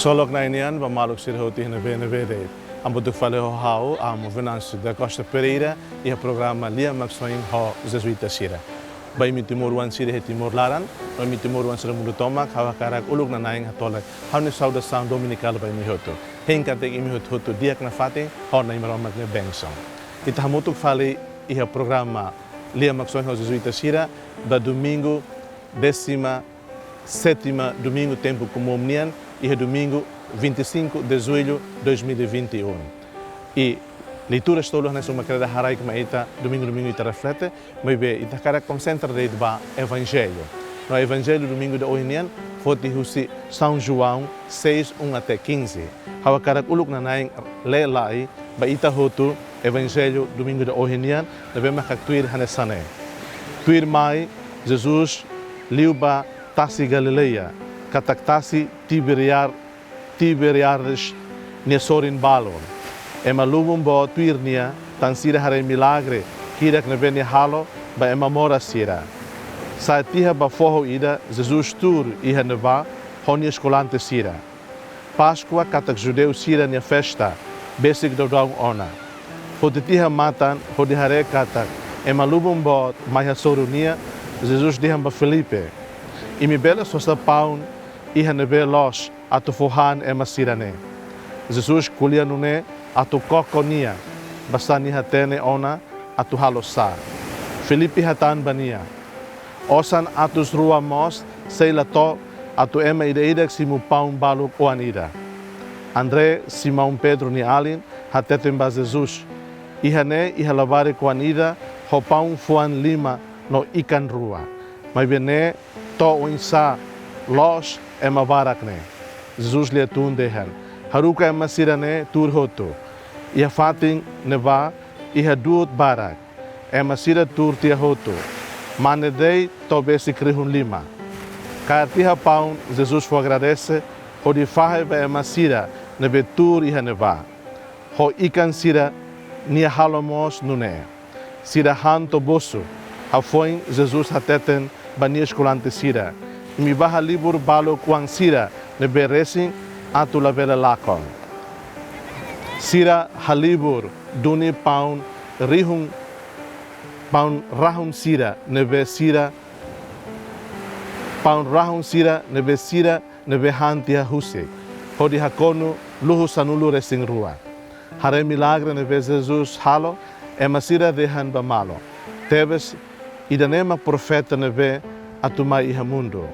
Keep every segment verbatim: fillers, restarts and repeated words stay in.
Ksolok Na'i nian ba maluk sira hotu iha ne'ebé-ne'ebé de'it. Hamutuk fali ho ha'u, Amo Venâncio da Costa Pereira, iha programa Lia Maksoin ho Jesuita sira. Ba imi timoroan sira iha Timor laran, ba imi timoroan sira mundu tomak, ha'u hakarak uluk nanain hato'o lai ha'u-nia saudasaun dominikál ba imi hotu. Hein katak imi hotu-hotu di'ak nafatin, ho Na'i Maromak nia bensaun. Ita hamutuk fali iha programa Lia Maksoin ho Jesuita sira, ba domingu, décima sétima domingu tempu komún nian, iha domingu, vinte e cinco de julho dois mil e vinte e um. I leituras tolu hanesan uma kreda haraik mai ita, domingu-domingu ita reflete, maibé ita hakarak konsentra de'it ba Evanjellu. No Evanjellu domingu ida ohin nian, foti husi São João seis, um até quinze. Ha'u hakarak uluk nanain lee lai ba ita hotu Evanjellu domingu ida ohin nian, ne'ebé mak haktuir hanesan ne'e. Tuirmai, Jesus liu ba tasi Galileia, katak tasi Tiberiar-, Tiberiades nia sorin balun. Ema lubun boot tuir nia, tan sira haree milagre hirak ne'ebé nia halo ba ema moras sira. Sa'e tiha ba foho ida, Jesus tuur iha ne'ebá ho nia eskolante sira. Páskua katak judeu sira-nia festa, besik daudaun ona. Foti tiha matan hodi haree katak ema lubun boot mai hasoru nia, Jesus dehan ba Filipe: "Imi bele sosa paun iha ne'ebé loos atu fó han ema sira-ne'e?" Jesus ko'alia nune'e atu koko nia, basá nia hatene ona atu halo sá. Filipe hatán ba nia: "Osan atus rua mós sei la to'o atu ema ida-idak simu paun baluk oan ida." André, Simão Pedro nia alin, hateten ba Jesus: "Iha ne'e iha labarik oan ida ho paun fuan lima no ikan rua. Maibé ne'e to'o oinsá loos ema barak ne'e?" Jesus lia tun dehan: "Haruka ema sira-ne'e tuur hotu." Iha fatin ne'ebá iha du'ut barak. Ema sira tuur tiha hotu, mane de'it to'o besik rihun lima. Kaer tiha paun, Jesus fó agradese hodi fahe ba ema sira ne'ebé tuur iha ne'ebá. Ho ikan sira nia halo mós nune'e. Sira han to'o bosu. Hafoin Jesus hateten ba nia eskolante sira: "Imi bá halibur baluk oan sira ne'ebé resin atu labele lakon." Sira halibur, duni paun rihun, paun rahun sira ne'ebé sira, paun rahun sira ne'ebé sira ne'ebé han tiha husik, hodi hakonu luhu sanulu-resin-rua. Haree milagre ne'ebé Jesus halo, ema sira dehan ba malu: "Tebes, ida-ne'e mak profeta ne'ebé atu mai iha mundu."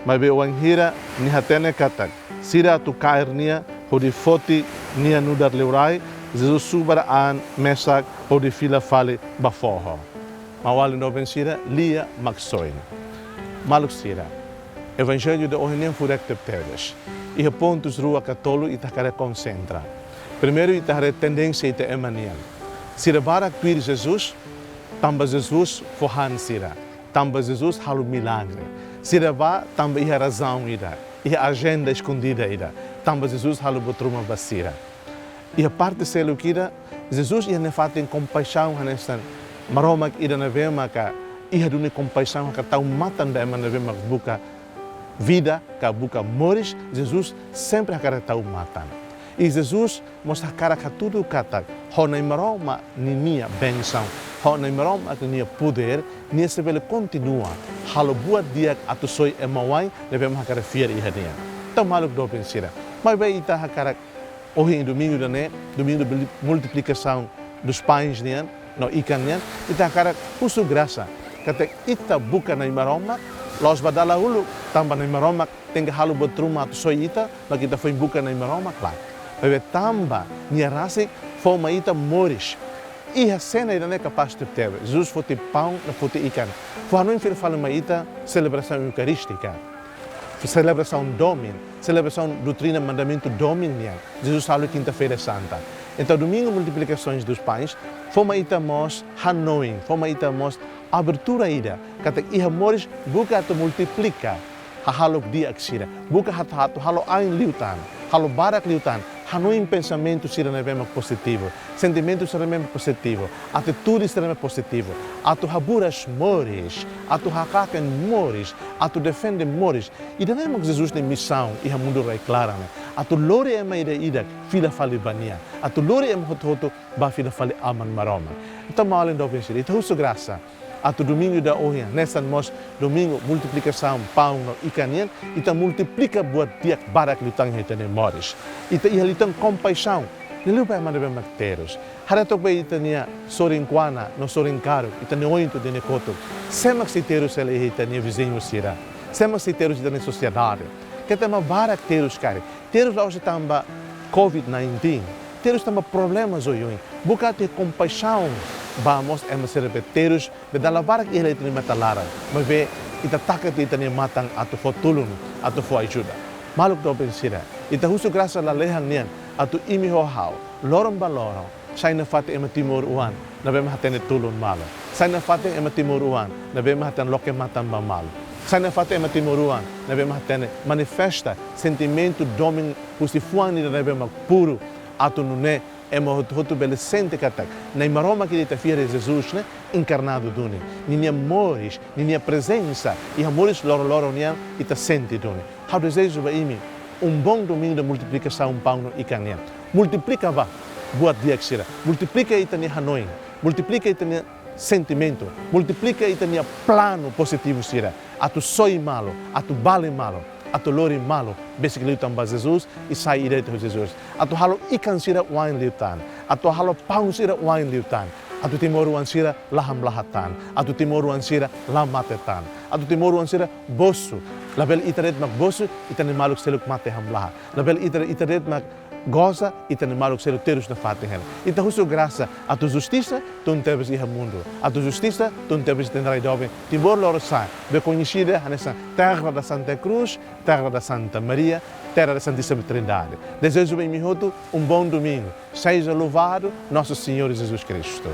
Maibé wainhira nia hatene katak sira atu kaer nia hodi foti nia nu'udar liurai, Jesus subar an mesak hodi fila fali ba foho. Maun-alin doben sira, Lia Maksoin. Maluk sira, Evanjellu ida ohin nian furak tebetebes. Iha pontus rua ka tolu ita hakarak konsentra. Primeiru, ita haree tendénsia ita ema nian. Sira barak tuir Jesus, tanba Jesus fó han sira, tanba Jesus halo milagre. Sira bá tanba iha razaun ida, iha ajenda eskondida ida, tanba Jesus halo buat ruma ba sira. Iha parte seluk ida, Jesus iha nia fatin kompaixaun hanesan Maromak ida ne'ebé maka iha duni kompaixaun, hakarak tau matan ba ema ne'ebé mak buka vida, ka buka moris, Jesus sempre hakarak tau matan. I Jesus mós hakarak hatudu katak ho Na'i Maromak ninia bensaun, ho Na'i Maromak ninia podér, nia sei bele kontinua halo buat di'ak atu soi ema wa'in ne'ebé mak hakarak fiar iha nia. Entaun maluk doben sira, maibé ita hakarak ohin domingu ida-ne'e, domingu de multiplicação dos pães nian no ikan nian, ita hakarak husu grasa katak ita buka Na'i Maromak, la'ós ba dala uluk, tanba Na'i Maromak tenke halo buat ruma atu soi ita, mak ita foin buka Na'i Maromak, lae. Maibé tanba nia rasik fó mai ita moris. Iha sena ida-ne'e kapás tebetebes. Jesus foti paun no foti ikan. Fó hanoin fila fali mai ita selebrasaun eukarístika, selebrasaun domin, selebrasaun doutrina, mandamentu domin nian. Jesus halo kinta-feira santa. Entaun domingu multiplicações dos pães fó mai ita mós hanoin, fó mai ita mós abertura ida katak iha moris buka atu multiplika hahalok di'ak sira, buka atu, atu halo ain liután, halo barak liután, hanoin pensamentu sira ne'ebé mak pozitivu, sentimentu sira ne'ebé mak pozitivu, atitude sira ne'ebé mak pozitivu, atu haburas moris, atu haklaken moris, atu defende moris. Ida-ne'e mak Jesus nia misaun iha mundu rai-klaran ne'e. atu lori ema ida-idak fila fali ba Nia, atu lori ema hotu-hotu ba fila fali Aman Maromak. Entaun, maluk doben sira, ita husu grasa atu domingu ida ohin, hanesan mós domingu multiplikasaun paun no ikan nian, ita multiplika buat di'ak barak liután iha ita-nia moris. Ita iha liután kompaixaun, liuliu ba ema ne'ebé mak terus. Haree took ba ita-nia sorin kuana no sorin karuk, ita-nia oin to'o ita-nia kotuk. Sé mak sei terus hela iha ita-nia viziñu sira? Sé mak sei terus iha ita-nia sosiedade? Keta ema barak terus karik. Terus la'ós de'it tanba covid nineteen. Terus tanba problemas oioin. Buka atu iha kompaixaun ba mós ema sira ne'ebé terus, ne'ebé dala barak iha hela ita-nia matan laran, maibé ita taka tiha ita-nia matan atu fó tulun, atu fó ajuda. Maluk doben sira, ita husu grasa lalehan nian atu imi ho ha'u, loron ba loron, sai nafatin ema timoroan ne'ebé mak hatene tulun malu. Sai nafatin ema timoroan ne'ebé mak hatene loke matan ba malu. Sai nafatin ema timoroan ne'ebé mak hatene manifesta sentimentu domin husi fuan ida ne'ebé mak puru, atu nune'e ema hotu-hotu bele sente katak Na'i Maromak ida ita fiar, Jesus ne'e enkarnadu duni. Ninia moris, ninia prezensa iha moris loroloron nian ita sente duni. Ha'u dezeja ba imi um bom domingo da multiplicação paun no ikan nian. Multiplika ba buat di'ak sira. Multiplika ita-nia hanoin. Multiplika ita-nia sentimentu. Multiplika ita-nia planu pozitivu sira. Atu soi malu, atu bali malu, atu lori malu besik liután ba Jesus, i sai ida ita ho Jesus. Atu halo ikan sira wa'in liután. Atu halo paun sira wa'in liután. Atu timoroan sira la hamlaha tan. Atu timoroan sira la mate tan. Atu timoroan sira bosu. Labele ita de'it mak bosu, ita-nia maluk seluk mate hamlaha. Labele ita, ita de'it mak goza, ita-nia maluk seluk terus nafatin hela. Ita husu grasa atu justisa tun tebes iha mundu. Atu justisa tun tebes iha ita-nia rai doben Timor Lorosa'e, ne'ebé koñesida hanesan Terra da Santa Cruz, Terra da Santa Maria, Terra da Santíssima Trindade. Dezeja ba imi hotu um bom domingo. Seja louvado nosso Senhor Jesus Cristo.